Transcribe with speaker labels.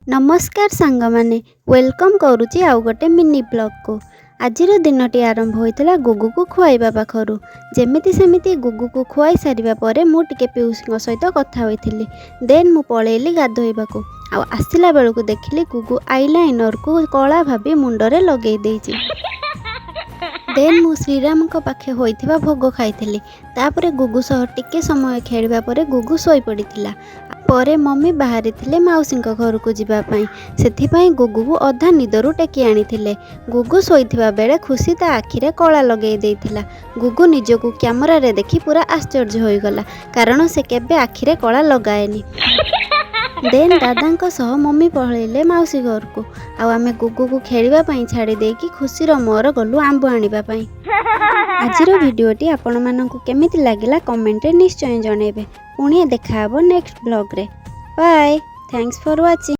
Speaker 1: ନମସ୍କାର ସାଙ୍ଗମାନେ, welcome କରୁଛି ଆଉ ଗୋଟେ ମିନି ବ୍ଲଗ୍କୁ। ଆଜିର ଦିନଟି ଆରମ୍ଭ ହୋଇଥିଲା ଗୁଗୁକୁ ଖୁଆଇବା ପାଖରୁ। ଯେମିତି ସେମିତି ଗୁଗୁକୁ ଖୁଆଇ ସାରିବା ପରେ ମୁଁ ଟିକେ ପିଉସୀଙ୍କ ସହିତ କଥା ହୋଇଥିଲି। ଦେନ୍ ମୁଁ ପଳେଇଲି ଗାଧୋଇବାକୁ। ଆଉ ଆସିଲା ବେଳକୁ ଦେଖିଲି ଗୁଗୁ ଆଇଲାଇନରକୁ କଳା ଭାବି ମୁଣ୍ଡରେ ଲଗେଇ ଦେଇଛି। ଦେନ୍ ମୁଁ ଶ୍ରୀରାମଙ୍କ ପାଖେ ହୋଇଥିବା ଭୋଗ ଖାଇଥିଲି। ତାପରେ ଗୁଗୁ ସହ ଟିକେ ସମୟ ଖେଳିବା ପରେ ଗୁଗୁ ଶୋଇପଡ଼ିଥିଲା। ପରେ ମମି ବାହାରିଥିଲେ ମାଉସୀଙ୍କ ଘରକୁ ଯିବା ପାଇଁ। ସେଥିପାଇଁ ଗୁଗୁକୁ ଅଧା ନିଦରୁ ଟେକି ଆଣିଥିଲେ। ଗୁଗୁ ଶୋଇଥିବା ବେଳେ ଖୁସି ତା ଆଖିରେ କଳା ଲଗେଇ ଦେଇଥିଲା। ଗୁଗୁ ନିଜକୁ କ୍ୟାମେରାରେ ଦେଖି ପୁରା ଆଶ୍ଚର୍ଯ୍ୟ ହୋଇଗଲା, କାରଣ ସେ କେବେ ଆଖିରେ କଳା ଲଗାଏନି। ଦେନ୍ ଦାଦାଙ୍କ ସହ ମମି ପଳେଇଲେ ମାଉସୀ ଘରକୁ ଆଉ ଆମେ ଗୁଗୁକୁ ଖେଳିବା ପାଇଁ ଛାଡ଼ି ଦେଇକି ଖୁସିର ମୋର ଗଲୁ ଆମ୍ବ ଆଣିବା ପାଇଁ। ଆଜିର ଭିଡ଼ିଓଟି ଆପଣମାନଙ୍କୁ କେମିତି ଲାଗିଲା, କମେଣ୍ଟରେ ନିଶ୍ଚୟ ଜଣାଇବେ। ପୁଣି ଦେଖାହେବ next ବ୍ଲଗ୍ରେ। Bye, thanks for watching.